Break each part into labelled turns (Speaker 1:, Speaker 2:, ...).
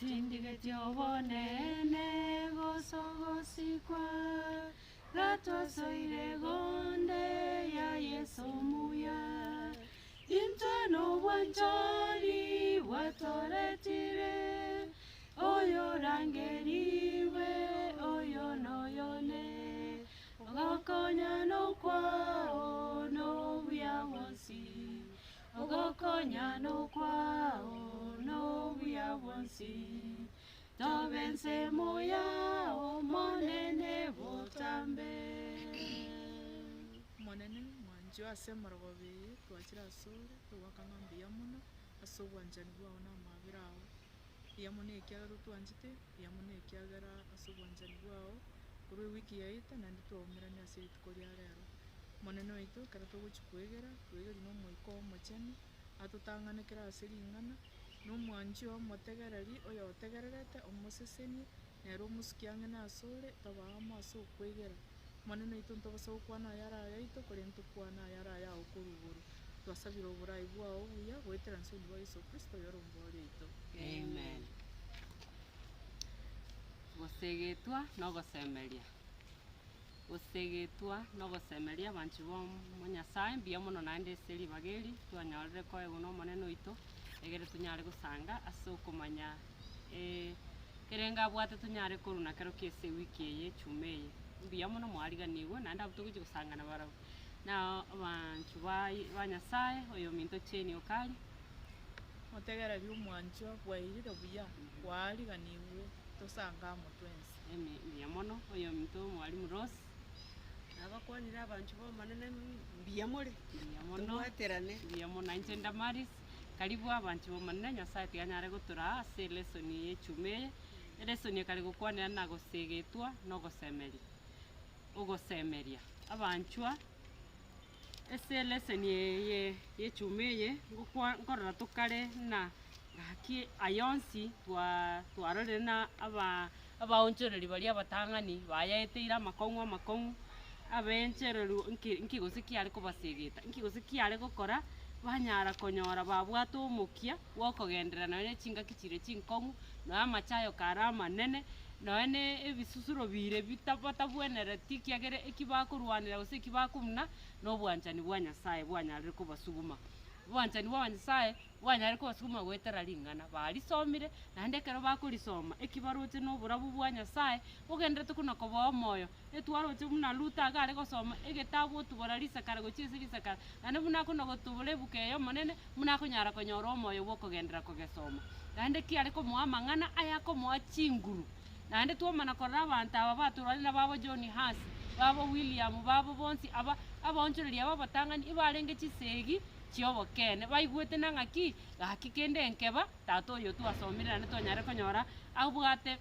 Speaker 1: Tindigeti obonene gose ogosikwa, Gatosoire gonde ya Yeso omuya. Intwe nobwanchani bwatoretire, Oyorangerigwe oyo noyone, Ogokonya nokwao nobuya bwonsi. Ogokonya nokwao nobuya bwonsi, Tobe ensemo yao Omonene botambe.
Speaker 2: Omonene, mwanchwa ase emorogoba eye twachire asore, togoaka ng'a mbuya mono ase obwanchani bwao na amabera ao. Mbuya mono ekiagera otwanchete, mbuya mono ekiagera ase obwanchani bwao, korwa ewiki yaito naende twaumerane ase rituko ria rero. Omonene oito, ekero togochia kwegera, twegerie na Omoika oo Omochenu, atotang'ane kera ase ring'ana, na omwanchi oo omotegereri, oyotegererete, omosesenie, nere omosuki ang'e nasore, tobe amo ase okwegera. Omonene oito ntobasa gokwana ayare ayaito, korende tokwane ayare ayao korwa igoro. Twasabire oborai bwao obuya goetera inse omonene bwa Yeso Kristo, oyore Omobooria oito.
Speaker 3: Amen. Gosegetwa nogosemeria. Gosegetwa nogosemeria abanchwa b'Omonyasae, mbuya mono naende ase ribaga eri twanyorire koegwa n'Omonene oito, egere tonyare gosanga ase okomanya ekerengo abwate tonyare korwa nakero kia ase ewiki eye echuma eye. Mbuya mono mwariganigwe naende abwo togochia gosanga nabarabwo. Na abanchwa baye ba Nyasaye, oyominto Jane Okari.
Speaker 2: Motegereri omwanchwa bwairire buya, kwariganigwe tosange amo twensi.
Speaker 3: Emi mbuya mono oyominto Mwalimu Rose.
Speaker 4: Nabakwanire abanchwa b'Omonene mbuya more,
Speaker 3: Mbuya mono.
Speaker 4: tobwaterane.
Speaker 3: Mbuya mono inche Damaris, karibu abanchwa b'Omonene Nyasaye tiga anyare gotoraa ase elesson eye echuma eye, elesson ekare gokwanera na gosegetwa na ogosemeria, ogosemeria. Abanchwa, ase elesson eye ya echuma eye, ngokwa nkorora tokare na Gaki aya onsi twarorire na abaonchoreria baria abatang'ani bayaeteire amakong'u amakong'u, abenchererwa nki nki gose kiare kobasegeta, nki gose kiare gokora banyara konyora babwate omokia bwa okogenderera nonye ne chingaki chiria chinkong'u, nonye amachayo kare amanene, nonye na ebisusuro bire bita batabwenereti ekiagera eki bakorwanera gose eki bakomuna, na obwanchani bwa Nyasaye bwanyarire kobasuguma. Obwanchani bwa Nyasaye. Bwanyare kobasuguma goetera ring'ana barisomire, naende ekero bakorisoma, eki baroche noborabu bwa Nyasae, bogenderete kona kobaa omoyo. Etwaroche buna Luther iga are gosoma egetabu otubora risakara gochia ase risakara, naende buna akona gotubora ebuku eye y'Omonene, buna akonyara konyora omoyo bw'okogenderera kogesoma. Naende ki are komoa amang'ana ayakomoa chinguru. Naende twamana korora abanto aba batorwarire na babo John Huss, babo William, babo bonsi aba abaonchoreria aba abatang'ani ibarenge chisegi chi'obokeene, baigwete na ng'aki, gaki kende nkeba, tata oyo twasomire naende twanyare konyora abwate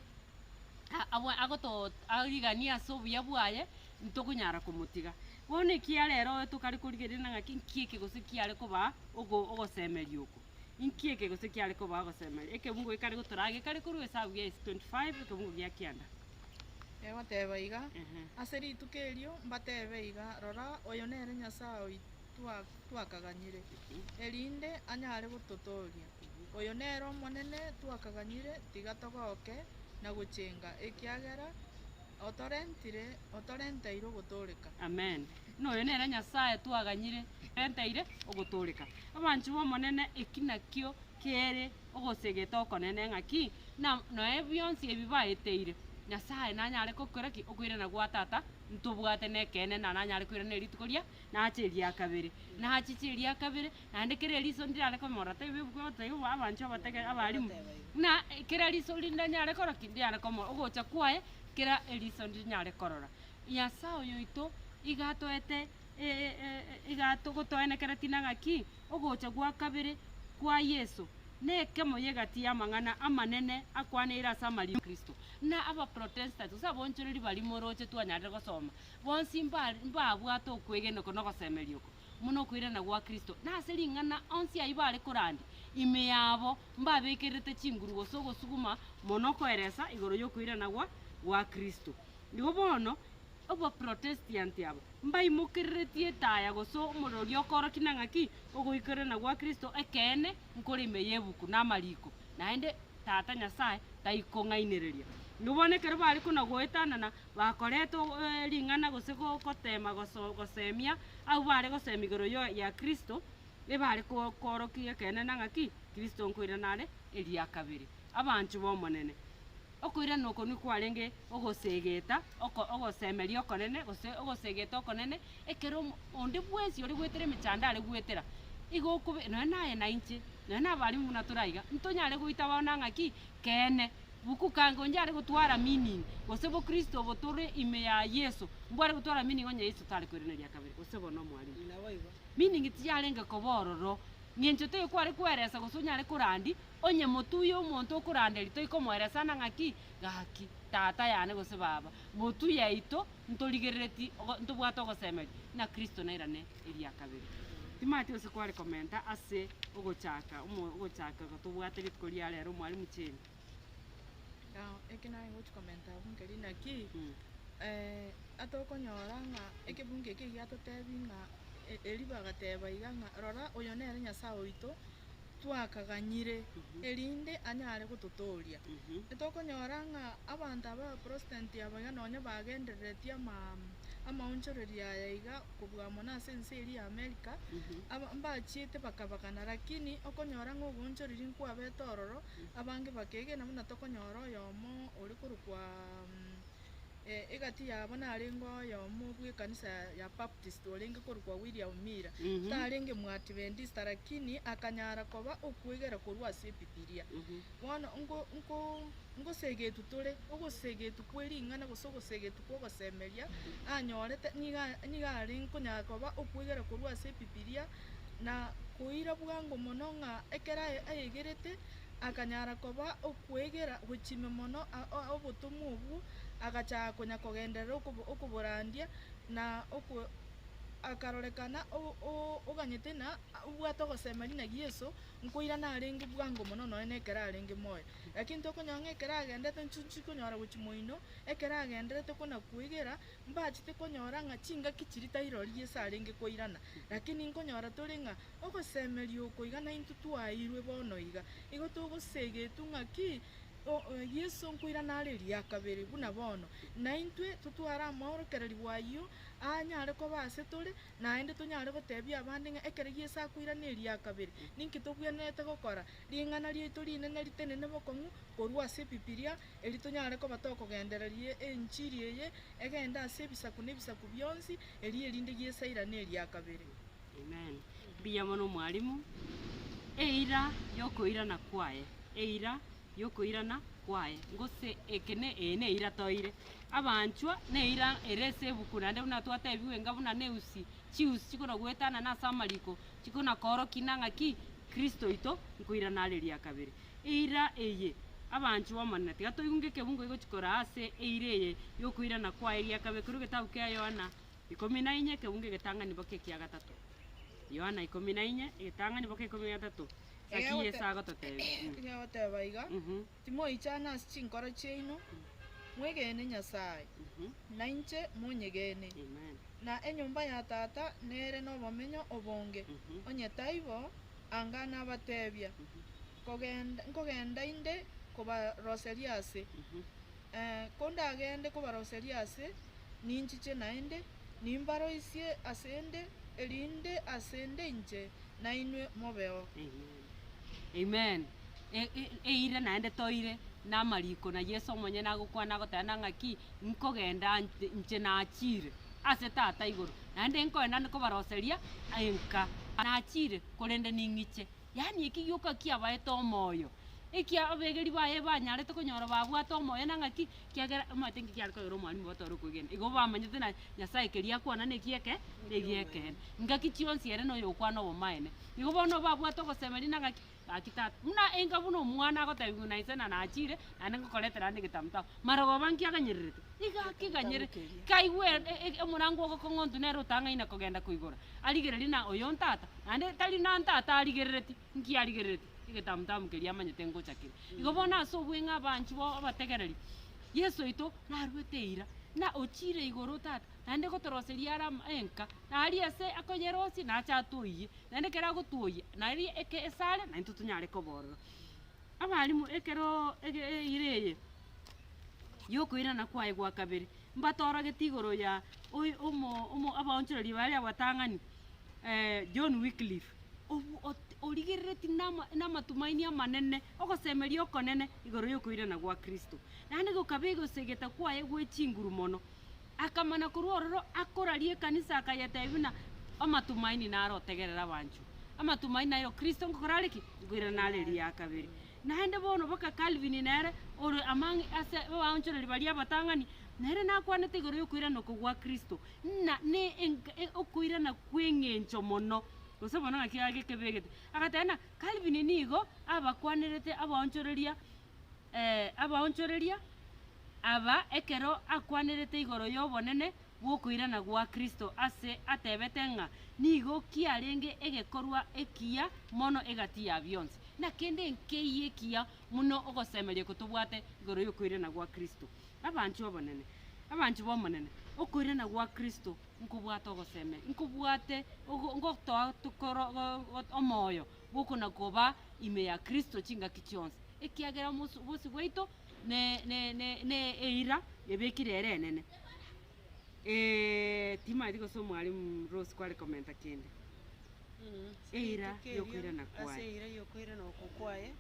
Speaker 3: agoto ariganie ase obuya bwaye, ntokonyara komotiga. Bono ekiya rero tokare korigereria na ng'aki nki eke gose kiare kobaa ogo ogosemeria oko, nki eke gose kiare kobaa ogosemeria. Ekebungo gekare gotoraa gekare korwa esabu ya 25 ekebungo gia kianda.
Speaker 2: Egoteba iga, Ase rituko erio mbatebe iga, Rora, oyo nere Nyasae oito. twakaganyire, erinde anyare gototooria. Oyo nere Omonene twakaganyire, tiga togoke na gochenga, ekiagera otorentire otorenteire ogotooreka.
Speaker 3: Amen. Buna oyo nere Nyasae twaganyire, otorenteire ogotooreka. Abanchwa b'Omonene, eki nakio kere ogosegeta okonene ng'aki, na noe bionsi ebi baeteire, Nyasae nanyare gokora ki? Okoirana gwa Tata ntobwate nekeene na nanyare koirana erituko ria Nache eria kabere, nachiche eria kabere, naende kera eriso ndirare komorora, taibo ebuku egoteba igo abanchwa abatege abalimu, buna kera riso rindanyare korora ki ndinyare komorora, ogocha kwaye kera eriso ndinyare korora. Nyasaye oyo oito iga atoete iga atogotoenekeretie na ng'aki, ogocha gwa kabere kwa Yeso, nekemo y'egati y'amang'ana amanene akwaneire ase amariko Kristo. Na abaprotestants gose abaonchoreri baria moroche twanyarire gosoma, Bonsi mbabwate okwegena oko na ogosemeria oko, buna okoirana gwa Kristo, na ase ring'ana onsi ayio bare korandia, ime yabo mbabekererete chinguru gose ogosuguma mono koeresa igoro y'okoirana gwa gwa Kristo. Igo bono, Oboprotestianti aba mbaimokereretie etaya gose omorero oria okoorokia na ng'aki ogoikerana gwa Kristo ekeene nkore ime y'ebuku na amariko, naende. Tata Nyasae taikong'ainereria. Nigo bono ekero bare kona goetanana, bakoreta ring'ana gose gotema gosemia abwo bare gosema igoro ya Kristo, ebare koorokia ekeene na ng'aki, Kristo nkoirana are eria kabere. Abanchwa b'Omonene, okoirana oko nigo kwarenge ogosegeta, ogosemeria okonene, gose ogosegeta okonene, ekero onde bwensi ore goetera emechando are goetera, igo okobe nonya naye na inche, nonya na abalimu buna tore aiga, ntonyare goita bono ng'aki, keene, buku kange onye are gotwara meaning, gose bokristo obo tore ime ya Yeso, mbware gotwara meaning onye Yeso tare koirana ria kabere, gose bono omwalimu.
Speaker 4: Naboigo.
Speaker 3: Meaning tiyarenge koba ororo, ng'encho teiyo kware koeresa gose onyare korandia, onye motuya omonto okoranderia toikomoeresa na ng'aki, gaki, tata yane gose baba, motu yaito ntorigerereti ntobwate ogosemeria, ng'a Kristo nairane eria kabere. Timanyeti gose kware komenta ase ogochaka omo ogochaka tobwate rituko ria rero mwalimu Jane.
Speaker 2: Eke naye ngochi komenta abwo nkeri naki, atokonyora ng'a ekebungo eke egiatotebi ng'a erio bagateba iga ng'a rora oyo nere Nyasaye oito, twakaganyire, erinde anyare gototooria. Tokonyora ng'a abanto aba abaprotestant aba iga nonye bagendereretie ama amaonchoreria aya iga kobua mono ase ense eria ya America, aba mbachiete bakabagana lakini okonyora ng'a oboonchoreria nkwabete ororo, abange bakegena buna tokonyora oyomo ore korokwa Egati yabo narenge oyomo bw'ekanisa ya Baptist orenge korokwa William Miller. Tarenge Mwadventista lakini akanyara koba okwegera korwa ase Ebibilia. Bono nko nko ngosegetwa tore, ogosegetwa kwe ring'ana gose ogosegetwa kw'ogosemeria anyorete nigo nigo arenge konyara koba okwegera korwa ase Ebibilia na koira bwango mono ng'a ekero aegerete Akanyara koba okwegera gochime mono obotomwa obwo, agachaka konya kogenderera okoborandia, na akarorekana oganyete na obwate ogosemeria na Yeso, nkoirana arenge bwango mono nonya na ekero arenge moyo. Lakini tokonyora ng'a ekero agendete nchi konyora gochia moino, ekero agenderete kona kwegera, mbachete konyora ng'a chingaki chiria tairori Yeso arenge koirana. Lakini nkonyora tore ng'a Ogosemeria oko iga naintwe twaeirwe bono iga, igo togosegetwa ng'aki Yeso nkoirana are eria kabere buna bono, naintwe totware amaorokererigwa ayio anyare koba ase tore, naende tonyare gotebia abande ng'a ekero Yeso akoirana eria kabere, ninki tobwenerete gokora? Ring'ana riaito rinene ritenene bokong'u korwa ase Ebibilia, erio tonyare koba tokogendereria enchiri eye egende ase ebisaku na ebisaku bionsi, erio erinde Yeso airane eria kabere.
Speaker 3: Amen. Mbuya mono omwalimu. Eira yokoirana kwaye, eira yokoirana kwaye. Gose eke ne eye neira toire. Abanchwa neira ere ase ebuku naende buna twatebiwe enga buna neusi, chiusi chikona goetanana ase amariko, chikona koorokia na ng'aki Kristo oito nkoirana are ria kabere. Eira eye, abanchwa b'Omonene, tiga toigunge ekebungo egochi koraa ase eira eye yokoirana kwaye ria kabere korwa egetabu kia Yohana Ikomi na inye ekebungo egetang'ani boka ekia gatato. Yohana ikomi na inye, egetang'ani boka ikomi na gatato. Gaki Yeso agototebia. Mm.
Speaker 2: Egoteba iga,
Speaker 3: Mhm,
Speaker 2: Timoichana ase chinkoro chiaino, mwegene Nyasae,
Speaker 3: mhm.
Speaker 2: na inche monyegene.
Speaker 3: Amen.
Speaker 2: Na enyomba ya Tata nere nobomenyo obonge,
Speaker 3: Mhm.
Speaker 2: onye taibo, anga nabatebia, kogenda nkogenda inde kobaroseria ase.
Speaker 3: Mhm.
Speaker 2: Kondagende kobaroseria ase, ninchiche naende, nimbaroisie ase 'nde, erinde ase 'nde inche, nainwe mobeo.
Speaker 3: Amen. Amen. E- e- eira naende toire namariko na Yeso omonyene agokwana agoteba na ng'aki, nkogenda nche inche nachire ase Tata igoro, naende nkoenda nkobaroseria enka, nachire korende ning'iche. Yaani eki gioka kiabaete omoyo, ekia abegeri baye banyarete konyora babwate omoyo na ng'aki, ekiagera omanyete nki kiare kogera omwalimu batware okwegena. Igo bamanyete na Nyasaye keria akwana neki eke, negi'ekeene. Ngaki chionsi ere noyo okwana obomaene. Igo bono babwate ogosemeria na ng'aki, gaki tata, buna enga buna omwana agotebiwa na ise na nachire, naende ngokoretera ande egetamutamu. Marogoba nki aganyererete? Iga akeganyerere, kaigwe omorango ogokong'ontwa nere otang'aina kogenda koigora. Arigererie na oyo ntata, naende tari na ntata arigerereti, nki arigerereti? Egetamutamu keria amanyete ngocha kere. Igo bono ase obweng'e abanchi bo abategereri, Yeso oito naruete eira, na ochire igoro tata, naende gotoroseria are ama enka, na aria ase akoyerosia nache atoyie, naende ekero agotuoyia, naria eke esare naintwe tonyare koba ororo. Abalimu ekero ege eira eye yokoirana kwaye gwa kabere, mbatorogeti igoro ya oyo omo omo abaonchoreria baria abatang'ani John Wycliffe, obu ot origerereti nama namatumaini amanene, ogosemeria okonene igoro yokoirana gwa Kristo. Naende gokaba egosegeta kwaye gwe chinguru mono. Akamana korwa ororo akoraria ekanisa akayetebia buna amatumaini naro otegerere abanchwa. Amatumaini naye o Kristo nkokora are ki? Nkoirana are eria ya kabere. Naende bono baka Calvin nere ore among ase abaonchoreri baria abatang'ani, nere nakwanete igoro y'okoirana oko gwa Kristo, ng'a ne enk okoirana kw'eng'encho mono, gose bono ng'aki agekebegete. Agateba ng'a Calvin nigo abakwanerete abaonchoreria abaonchoreria aba ekero akwanerete igoro y'obonene bw'okoirana gwa Kristo ase atebete ng'a nigo kiarenge egekorwa ekiya mono egati ya bionsi. Na kende nkeiyo ekiya muno ogosemeria oko tobwate igoro y'okoirana gwa Kristo. Abanchwa obonene, abanchwa b'Omonene, okoirana gwa Kristo nkobwate ogosemeria, nkobwate ogo ngotoa tokoro omoyo bw'okona koba ime ya Kristo chingaki chionsi, ekiagera omosu obosi bwaito ne ne ne ne eira ebekire ere enene. Timanyeti gose omwalimu Rose kware komenta kende. Eira yokoirana
Speaker 4: Ase
Speaker 3: kwaye.
Speaker 4: eira yokoirana oko kwaye,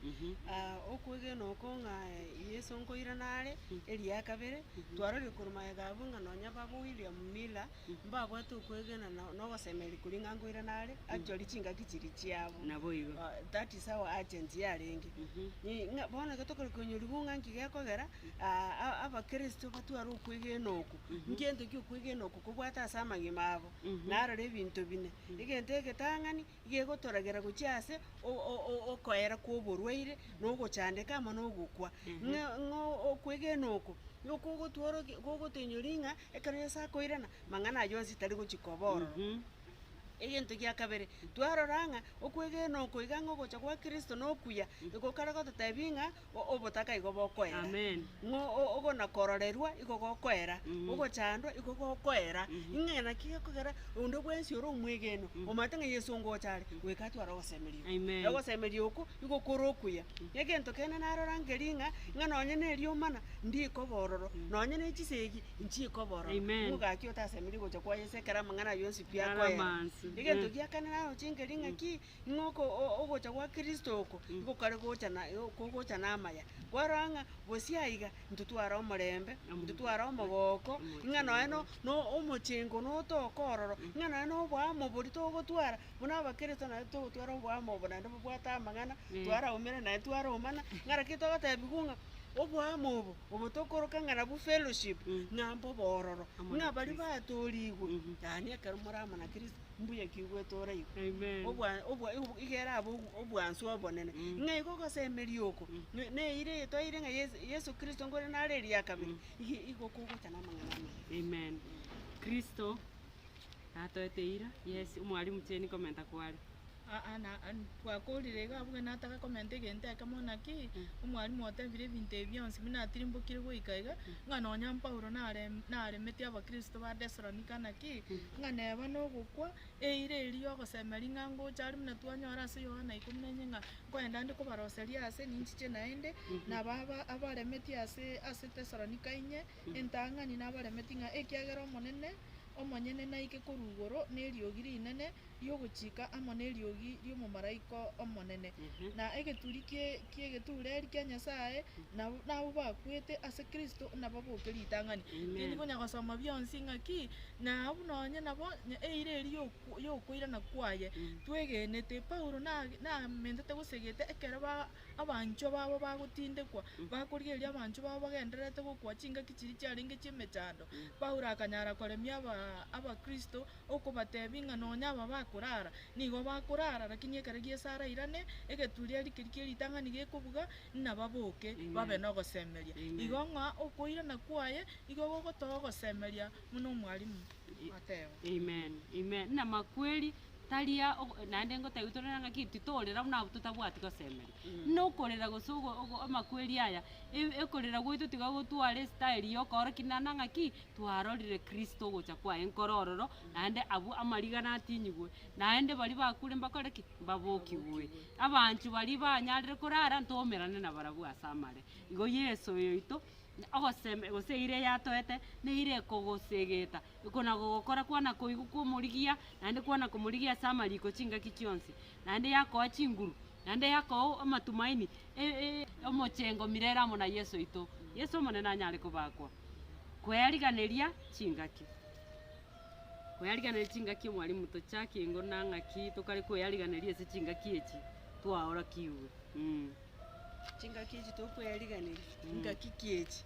Speaker 4: okwegena oko ng'a Yeso nkoirana are, eria kabere, twarorire korwa magega abwo ng'a nonya baba William Miller, mbabwate okwegena na na ogosemeria koria ng'a nkoirana are, actually chingaki chiria chiabo.
Speaker 3: Naboigo.
Speaker 4: That is how urgent yarenge. Ng'a bono ekero tokore koinyoriwa ng'a nki gekogera, abakristo batware okwegena oko, ngento ki okwegena oko kobwate ase amagima abo, narora ebinto bine. Egento egetang'ani, gegotoragera gochia ase okoera kwa oborwaire, na ogochandeka amo na ogokwa. Ng'a ng'a okwegena oko, nigo kogotworokia gogotoinyoria ng'a ekero Yeso akoirana, mang'ana ayio onsi tari gochia koba ororo. Egento gia kabere, twarora ng'a okwegena oko iga ng'a ogocha gwa Kristo na okuya, nigo kare gototebia ng'a obotaka igo bokoera.
Speaker 3: Amen.
Speaker 4: Ng'o ogona kororerwa igo gokoera, ogochandwa igo gokoera, ing'e naki gekogera onde bwensi ore omwegenwa, omanyete ng'a Yeso ngocha are, goika atware ogosemeria okwo.
Speaker 3: Amen.
Speaker 4: Ogosemeria okwo, igo kore okuya. Egento kende narora nkeri ng'a, ng'a nonye na eriomana, ndikoba ororo, nonye na echisegi, nchikoba ororo.
Speaker 3: Amen.
Speaker 4: Ng'o gaki otasemerie gocha kwa Yeso ekero amang'ana ayio onsi pi akoera.
Speaker 3: Aramansu.
Speaker 4: Egento gia kane naroche nkeri ng'aki, Ng'a oko ogocha gwa Kristo oko, nigo kare gocha na kogocha na amaya. Kwarora ng'a bosia aiga, ntotware omorembe, ntotware omogoko, ng'a nonya no no omochengo notoka ororo, ng'a nonya na oboamo boria togotwara, buna abakristo naende togotwara oboamo obo naende bobwate amang'ana, twaraumera naende twaraumana, ng'a lakini togotebiwa ng'a oboamo obo, obo tokoroka ng'a nabwo fellowship, ng'a mbobe ororo, ng'a baria batorigwe, yaani ekero more amo na Kristo. Mbuya ki gwetoora igo?
Speaker 3: Amen.
Speaker 4: Obwa obwa obo iga erabe obwansu obonene. Ng'a igo ogosemeria oko, ne neira eye twaeire ng'a Yeso Yeso Kristo nkore nare eria kabere, iga igo kogocha na amang'ana amaya.
Speaker 3: Amen. Kristo natoete eira, yes, omwalimu Jane komenta kware.
Speaker 2: Aa na twakorire iga abwo nataka komenta egento ekemo naki, omwalimu otebire ebinto ebi bionsi buna atirimbokire goika iga, ng'a nonya Paulo nare naremetie abakristo ba Thessalonica naki, ng'a neba nogokwa, eira eria yogosemeria ng'a ngocha aria buna twanyora ase Yohana ikomi na enye ng'a nkoenda nde kobaroseria ase ninchiche naende, nabo aba abaremetie ase ase Thessalonica inye, entang'ani nabaremetie ng'a ekiagera Omonene, omonyene naike korwa igoro neriogi rinene, ri'ogochika amo neriogi ri'omomaraika omonene, na egeturi ki'egetureri kia Nyasae, nabo nabwo bakwete ase Kristo nababoke ritang'ani. Tindi konya gosoma bionsi ng'aki, na abwo nonye nabo eira eria y'okoirana kwaye twegenete. Paulo namentete gosegete ekero ba abanchwa babo bagotindekwa, bakorigereria abanchwa babo bagendererete gokwa chingaki chiria chiarenge chi'emechando. Paulo akanyara koremia abakristo okobatebia ng'a nonya aba bakorara, nigo bakorara, lakini ekero gi'esara airane, egeturia keria kie ritang'ani gekobuga, nababoke babe nogosemeria. Igo ng'a okoirana kwaye igo gogotoa ogosemeria buna omwalimu ateba.
Speaker 3: Amen, amen. Namakweri. Taria ogo naende ngotebiwa torore ng'aki titorera buna abwo totabwati gosemeria. Buna okorera gose ogo ogo amakweri aya, e- ekorera gwaito tiga gotware estyle ya okoorokia naende ng'aki, twarorire kristo ogocha kwaye nkoro ororo, naende abwo amariga natinyigwe, naende baria bakure mbakore ki? Mbabokigwe. Abanchu baria banyarire korara ntoumerane nabarabwo ase amare. Igo Yeso oyo oito, ogoseme gose eira eyatoete, neira ekogosegeta, Oko gogokora kwana koigwa kw'omorigia, naende kwana komorigia ase amariko chingaki chionsi, naende yakoa chinguru, naende yakoa amatumaini, omochengo mirere amo na Yeso oito. Yeso Omonene anyare kobakwa. Koyariganeria chingaki. Koyariganeria chingaki omwalimu tochakie ingo na ng'aki tokare koyariganeria ase chingaki echi twaorokigwe.
Speaker 4: Chingaki echi tokoyariganeria, ngaki ki echi?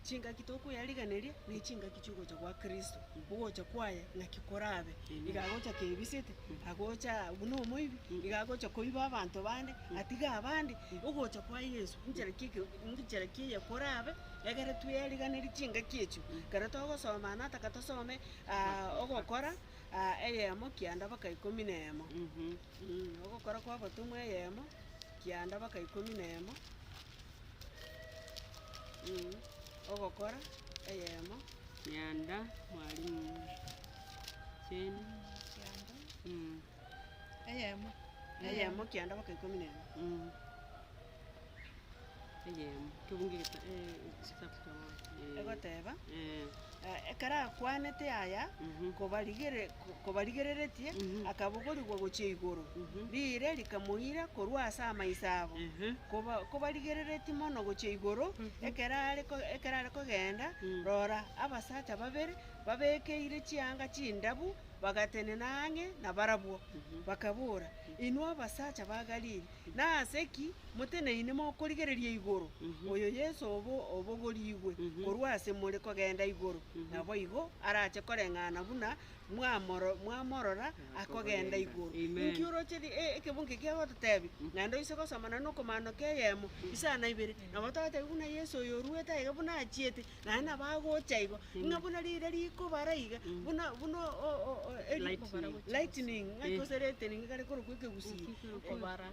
Speaker 4: Chingaki tokoyariganeria, ne chingaki chia ogocha gwa Kristo, ogocha kwaye ng'aki korabe, iga agocha kebisete, agocha buna omoibi, iga agocha koiba abanto bande, atige abande, ogocha kwa Yeso nchera ki eke nchera ki eye korabe, egere tweyariganerie chingaki echio. Ekero togosoma nataka tosome ogokora eyemo kianda mpaka ikomi na emo, ogokora kwa abatomwa eyemo. Kianda baka ikomi na emo, ogokora eyemo.
Speaker 3: Kianda mwalimu Jane.
Speaker 2: Kianda eyemo.
Speaker 4: Eyemo kianda baka ikomi na emo.
Speaker 3: Eyemo kebungo egeta chapter one.
Speaker 4: Egoteba. Ekero akwanete aya, kobarigereretie, akabogorigwa gochia igoro, riire rikamoira korwa ase amaiso abo. Kobarigereretie mono gochia igoro, ekero are ekero are kogenda, rora, abasacha babere babekeire chianga chindabu bagatenena ang'e nabarabwo, bakabora, Inwe abasacha ba Galili, Nase ki moteneine mokorigereria igoro? Oyo Yeso obogorigwe korwa ase more kogenda igoro, naboigo arache koreng'ana buna mwamorora akogenda igoro. Inki oroche ekebungo eke kegototebia? Naende oise gosoma naende nokomanoka eyemo, isano na ibere, nabo togotebiwa buna Yeso oyo oruete aiga buna achiete, naende nabo agocha igo, ng'a buna riria rikobara iga, buna buna lightning, ng'aki gose lightning ekare korokwa ekegusii.
Speaker 2: Okobara,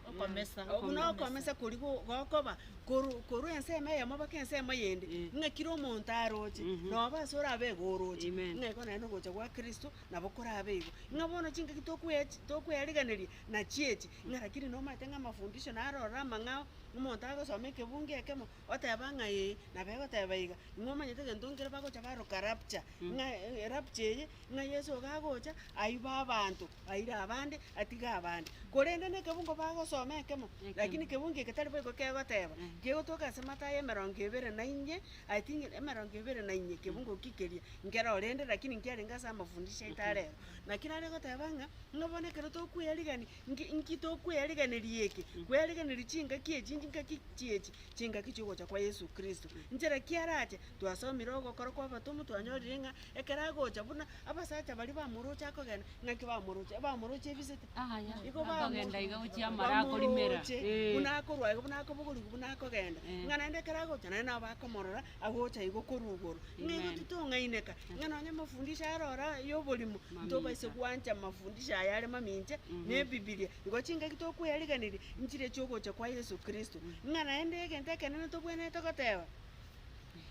Speaker 2: okomesa.
Speaker 4: Buna okomesa koria gokoba, korwa korwa ensemo eyemo mpaka ensemo eyende, ng'a kera omonto aroche, noba ase orabe igo oroche, ng'a igo naende ogocha gwa Kristo nabo korabe igo. Ng'a bono chingaki tokoechi tokoeariganeria nachio echi, ng'a lakini nomanyete ng'a amafundisho naro ororo amang'ao, omonto agosoma ekebungo ekemo, Oteba ng'a ee, nabo egoteba iga, ng'a omanyete egento nkere bagocha baroka rapture, ng'a erapture eye, ng'a Yeso iga agocha, aibe abanto, aire abande, atige abande. Korende na ekebungo bagosoma ekemo, lakini kebungo eke tari boigo kegoteba, kegotoka ase Mathayo emerongo ebere na inye, I think emerongo ebere na inye kebungo ki keria, nkero rende lakini nkiarenge ase amafundisho aito arero. Naki nare goteba ng'a, ng'a bono ekero tokweyarigani. Nki nki tokweyariganeria eke? Kweyariganeria chingaki echi chingaki chiechi, chingaki chiogocha kwa Yeso Kristo. Nchera ki arache? Twasomire ogokora kwa abatomwa twanyorire ng'a ekero agocha buna abasacha baria bamoroche akogenda, ng'aki bamoroche? Bamoroche ebisete.
Speaker 3: Aya,
Speaker 4: Igo
Speaker 3: akogenda iga gochia amare akorimera.
Speaker 4: bamoroche
Speaker 3: Eh.
Speaker 4: buna akorwa iga buna akobogorigwa buna akogenda,
Speaker 3: Eh.
Speaker 4: ng'a naende ekero agocha naende nabo bakomorora agocha igo korwa igoro. Ng'a igo
Speaker 3: Amen.
Speaker 4: titong'aineka, ng'a nonye amafundisho aro ora ya oborimo, ntobaise gwancha amafundisho aya are mamincha na ebibilia. Igo chingaki tokweyariganeria, nchire chiogocha kwa Yeso Kristo. Ng'a naende egento ekenene tobwenerete goteba,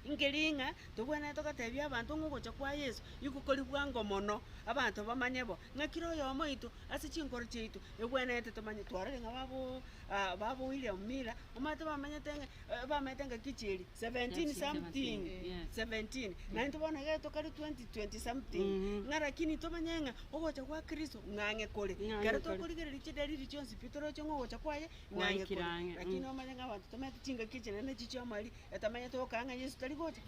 Speaker 4: nkeri ng'a tobwenerete gotebia abanto ng'a ogocha kwa Yeso, igo kori bwango mono, abanto bamanye bo, ng'a kera oyomo oito ase chinkoro chiaito, ebwenerete tomanye twarorire ng'a baboo baba William Miller, omanyete bamenyete ng'a bamenyete ngaki chieri 17 something, 17, naintwe bono iga tokare 20 20 something, ng'a lakini tomanye ng'a ogocha gwa Kristo ng'ang'e kore.
Speaker 3: Ng'ang'e
Speaker 4: Ekero
Speaker 3: kore.
Speaker 4: tokorigereria chidalili chionsi pi toroche ng'a ogocha kwaye ng'ang'e
Speaker 3: Gwaikire
Speaker 4: kore.
Speaker 3: ang'e,
Speaker 4: Lakini
Speaker 3: mm.
Speaker 4: omanye ng'a abanto tomanyete chingaki echi naende nachi chia omoreri, etamanyete gokaa ng'a Yeso tari gocha,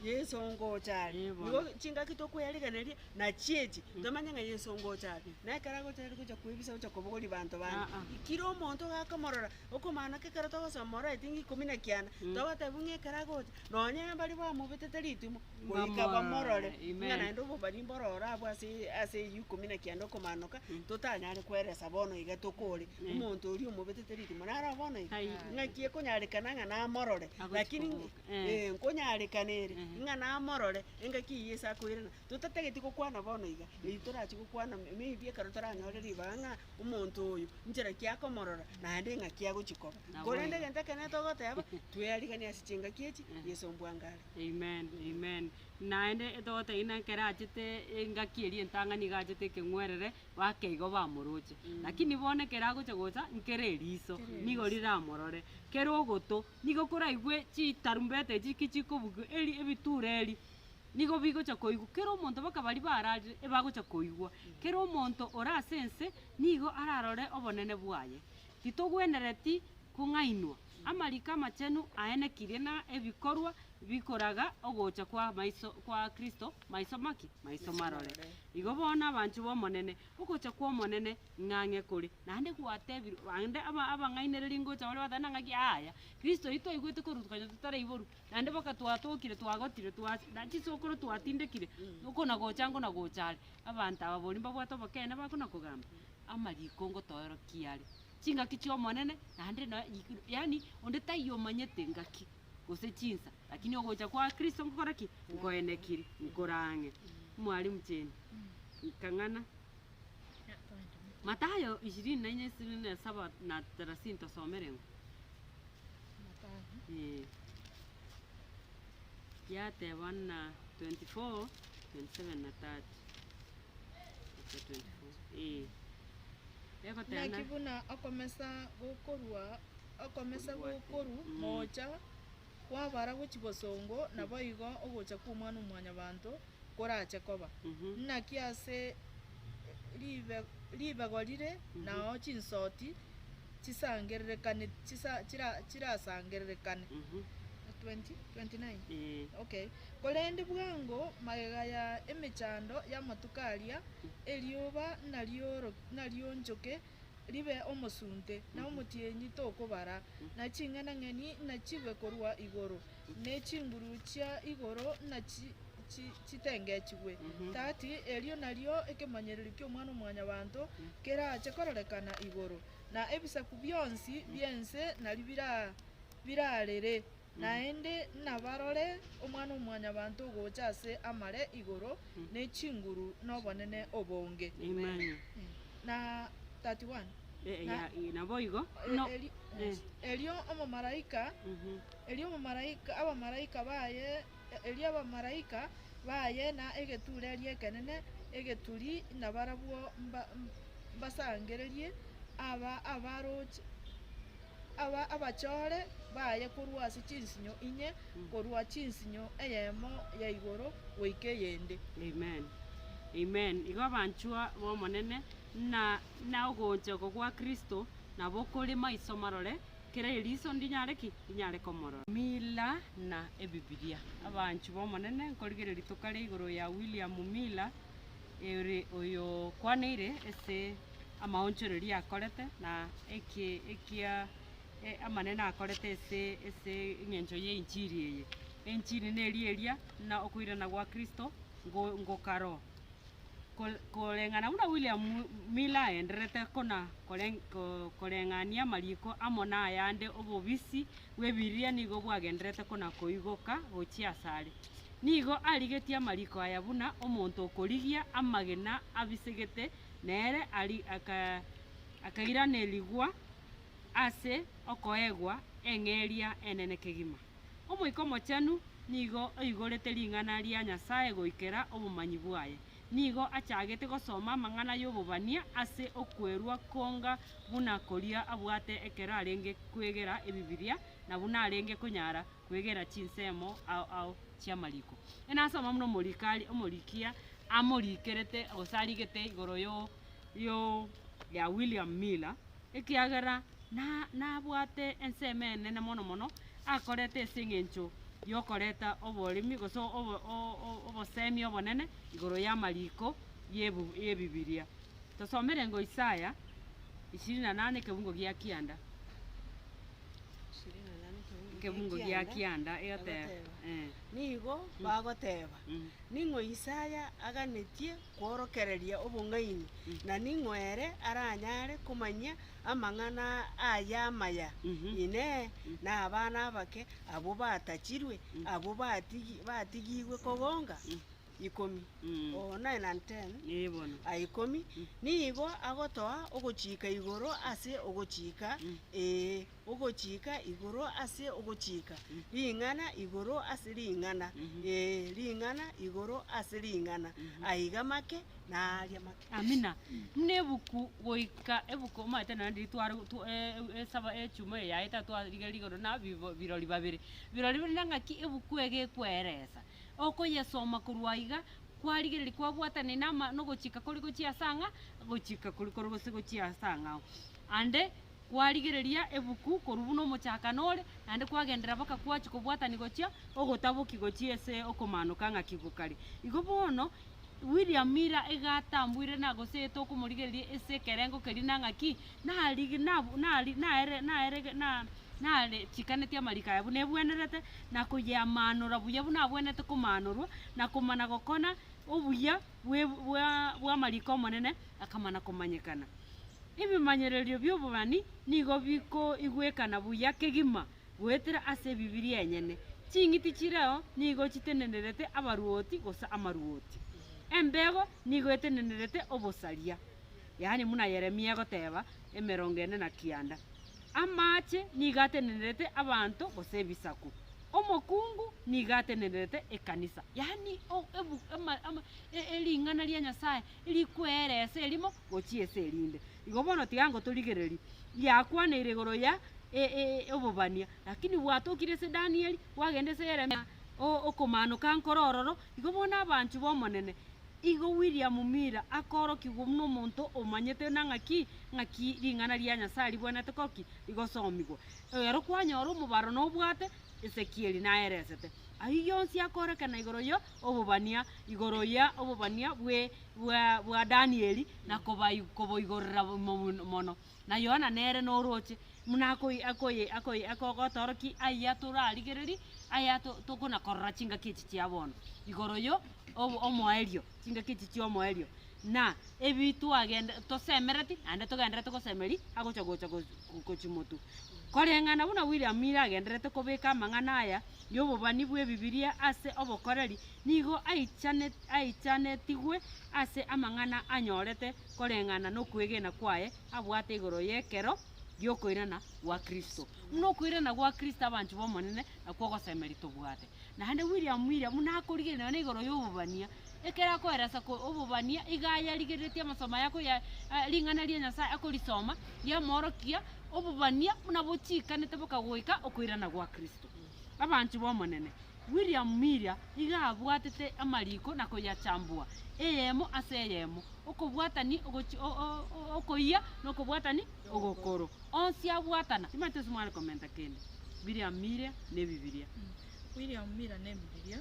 Speaker 4: Yeso ngocha are.
Speaker 3: Eh, bono.
Speaker 4: Igo chingaki tokoyariganeria nachi echi, tomanye ng'a Yeso ngocha are. Na ekero agocha tari gocha koebisa gocha kobogoria banto bande.
Speaker 3: Ah, ah.
Speaker 4: Kira omonto gakomorora, Okomana ki ekero togosoma ore etinga ikomi na kianda, togotebiwa ng'a ekero agocha, nonye mbaria bamobetete ritimo, goika bamorore, ng'a naende obobani mbororo abwo ase ase eyio ikomi na kianda okomanoka, totanyare koeresa bono iga tokore, omonto oria omobetete ritimo naro bono iga,
Speaker 3: Ai.
Speaker 4: ng'aki ekonyarekana ng'a namorore,
Speaker 3: Agochi
Speaker 4: lakini
Speaker 3: koboka, eh.
Speaker 4: eh, nko. Nkonyarekanere, ng'a namorore, engaki eyio Yeso akoirana, totatageti gokwana bono iga, eyio torachi gokwana maybe ekero toranyore ribaga ng'a omonto oyo, nchera ki akomorora, naende ng'aki agochi koba. Korende egento ekenene togoteba, tweariganie ase chingaki echi, Yeso mbwango are.
Speaker 3: Amen, amen. Naende togotebia ng'a ekero achete engaki eria entang'ani iga achete ekeng'werere, bake igo bamoroche. Lakini bono ekero agocha gocha, nkere eriso, nigo riramorore, kere ogoto, nigo koraigwe chitarumbeta echi ki chikobugia eri ebitura eri, nigo bigocha koigwa, kera omonto mpaka baria bararire ebagocha koigwa. Kera omonto ore ase ense, nigo ararore obonene bwaye. Titogwenereti kong'ainwa, amariko amachenu aenekirie na ebikorwa bikoraga ogocha kwa maiso kwa Kristo maiso maki? Maiso marore. Igo bono abanchwa b'Omonene, ogocha kw'Omonene ng'ang'e kore, naende gwatebirwe, naende aba abang'ainereria ngocha bare bateba ng'aki yaya, Kristo oyio twaigwete korwa konya totaraiborwa, naende mpaka twatokire twagotire twa na chisokoro twatindekire, okona gocha nkona gocha are. Abanto aba boria mbabwate obokeene bakona kogamba, amariko ngotoorokia are, chingaki chi'Omonene naende noe yaani onde taiyo omanyete ngaki. gose chinsa, lakini ogocha kwa Kristo nkokora ki? Nkoenekiri, nkore ang'e. Mwalimu Jane, nkang'ana. Mathayo ishirini na inye ishirini na saba na thelathini tosomere ng'o? Eh. Yateba na 24, 27 na 30. Ase 24, eh. Egoteba
Speaker 2: Naki
Speaker 3: na
Speaker 2: buna okomesa gokorua Okomesa gokorwa moocha kwabara gochia bosongo, naboigo ogocha kw'Omwana-o-mwanyabanto korache koba. Naki ase ribego rire nao chinsoti chisangererekane chirasangererekane. 20, 29. Okay. Korende bwango magega ya emechando y'amatuko aria, erioba narionchoke ribe omosunte, na omotienyi tokobara, na ching'enang'eni nachigwe korwa igoro, ne chinguru chia igoro nachitengechigwe. 30 Erio nario ekemanyererio ki'Omwana-o-mwanyabanto kerache kororekana igoro, na ebisaku bionsi bi'ense nario birarere, naende nabarore Omwana-o-mwanyabanto ogocha ase amare igoro ne chinguru nobonene obonge.
Speaker 3: Amen.
Speaker 2: Na 31.
Speaker 3: Eh,
Speaker 2: Na-
Speaker 3: ya, eh, naboigo
Speaker 2: E-
Speaker 3: no
Speaker 2: eri-
Speaker 3: eh.
Speaker 2: Erio omomalaika erio omomalaika abamalaika baye erio abamalaika baye na egetureria ekenene egeturi nabarabwo mba- mbasangererie aba abaroche aba abachore baye korwa ase chinsinyo inye, korwa chinsinyo eyemo ya igoro goika eyende.
Speaker 3: Amen. Amen. Igo abanchwa b'Omonene, na na ogocha oko gwa Kristo nabo kore maiso marore, kera eriso ndinyare ki? Rinyare komorora. Miller na Ebibilia. Abanchwa b'Omonene, nkorigereria tokare igoro ya William Miller, ere oyokwaneire ase amaonchoreria akorete, na eki ekia amanene akorete ase ase eng'encho y'enchiri eye. Enchiri neria eria na okoirana gwa Kristo ngo ngokaro. Ko- koreng'ana buna William Miller aendererete kona koreng ko koreng'ania amariko amo na ayande obobisi bw'ebibiria nigo bwagendererete kona koigoka gochia asare. Nigo arigetie amariko aya buna omonto okorigia amagena abisegete nere ari aka akairanerigwa ase okoegwa eng'eria enene kegima. Omoika Omochenu nigo oigorete ring'ana ria Nyasae goikera obomanyi bwaye. Nigo achagete gosoma amang'ana y'obobania ase okwerua konga buna koria abwate ekero arenge kwegera Ebibilia na buna arenge konyara kwegera chinsemo ao ao chi'amariko. Enasoma buna omorikari omorikia amorikerete gose arigete igoro yo yo ya William Miller, ekiagera na nabwate ensemo enene mono mono akorete ase eng'encho yokoreta oboremi gose obo obosemi obonene igoro y'amariko y'ebu y'ebibiria. Tosomere ng'o Isaya ishirini na nane ekebungo gia kianda.
Speaker 4: Ishirini na nane ekebungo.
Speaker 3: Ekebungo gia kianda egoteba
Speaker 4: Egoteba.
Speaker 3: eh.
Speaker 4: Nigo bagoteba, Ning'o Isaya aganetie kworokereria obong'aini, na ning'o ere aranyare komanyia amang'ana aye amaya? Inee! Nabana abake abwo batachirwe, abwo batigi batigigwe kogonga? Ikomi, o nine and ten,
Speaker 3: Ee bono.
Speaker 4: a ikomi, nigo agotoa ogochika igoro ase ogochika, ee, ogochika igoro ase ogochika, ring'ana igoro ase ring'ana, ee, ring'ana igoro ase ring'ana, aiga make na aaria make.
Speaker 3: Amina. Buna ebuku goika ebuku omanyete naende riria tware twa esaba echuma eye yaeta twarigereria igoro na bibo birori babere. Birori bire ng'aki ebuku ege ekoeresa. Okoyesoma korwa aiga, kwarigereria kwabwatana nama nogochika kore gochia ase ang'a, gochika koria kore gose gochia ase ang'ao. Ande kwarigereria ebuku korwa buna omochakano ore, naende kwagenderera mpaka kwachia kobwatani gochia ogotaboki gochia ase okomanoka ng'aki gokare. Igo bono, William Miller iga atambuire na gose tokomorigereria ase ekerengo keria na ng'aki, narigi nabu nari naere naerege na nare chikanetie amariko aya buna ebwenerete, na koyamanora buya buna abwenerete komanorwa, na komana gokona obuya bwe bwa bw'amariko omonene, akamana komanyekana. Ebimanyererio bi'obobani nigo bikoigwekana buya kegima goetera ase Ebibilia enyene. Ching'iti chireo nigo chitenenerete abaruoti gose amaruoti. Embego nigo etenenerete obosaria, yaani buna Yeremia egoteba, emerongo ene na kianda. Amache nigo atenenerete abanto gose ebisaku. Omokungu nigo atenenerete ekanisa, yaani o- ebu ama ama ering'ana ria Nyasaye rikweeresa erimo gochia ase erinde. Igo bono tiga ngotorigererie, yakwaneire igoro ya obobania, lakini bwatokire ase Danieli, bwagenda ase Yeremia, okomanoka nkore ororo, igo bono abanchwa b'Omonene, igo William Miller akoorokigwa buna omonto omanyete na ng'aki, ng'aki ring'ana ria Nyasaye ribwenerete koki? Rigosomigwa. Ero kwanyora omobaro nobwate, Ezekieli naeresete. Ayio yonsi akorekana igoro yo obobania, igoro ya obobania bwe bwa bwa Danieli, na kobai koboigorera mono. Na Yohana nere noroche, buna akoi akoye akoye akogotorokia aya torarigererie, aya to tokona korora chingaki echi chia bono, igoro yo obo omoerio, chingaki echi chia omoerio. Na ebi twagende tosemereti, naende togenderete gosemeria, agocha gocha go gochia motwe. Koreng'ana buna William Miller agendererete kobeka amang'ana aya y'obobani bw'Ebibilia ase obokoreri, nigo aichane aichanetigwe ase amang'ana anyorete koreng'ana nokwegena kwaye abwate igoro y'ekero gi'okoirana gwa Kristo. Buna okoirana gwa Kristo abanchwa b'Omonene nakwo ogosemeria tobwate. Naende William Miller buna akorigereria nonya igoro y'obobania, ekero akoeresa ko obobania iga ayarigereretie amasomo aya akoya ring'ana ria Nyasaye akorisoma, riamorokia obobania buna bochikanete bokagoika okoirana gwa Kristo. Abanchwa b'Omonene, William Miller iga abwatete amariko na koyachambua, eyemo ase eyemo, okobwatani ogochi okoyia na okobwatani ogokoro, onsi abwatana. Timanyeti ase mware komenta kende, William Miller na Ebibilia.
Speaker 2: William Miller na Ebibilia,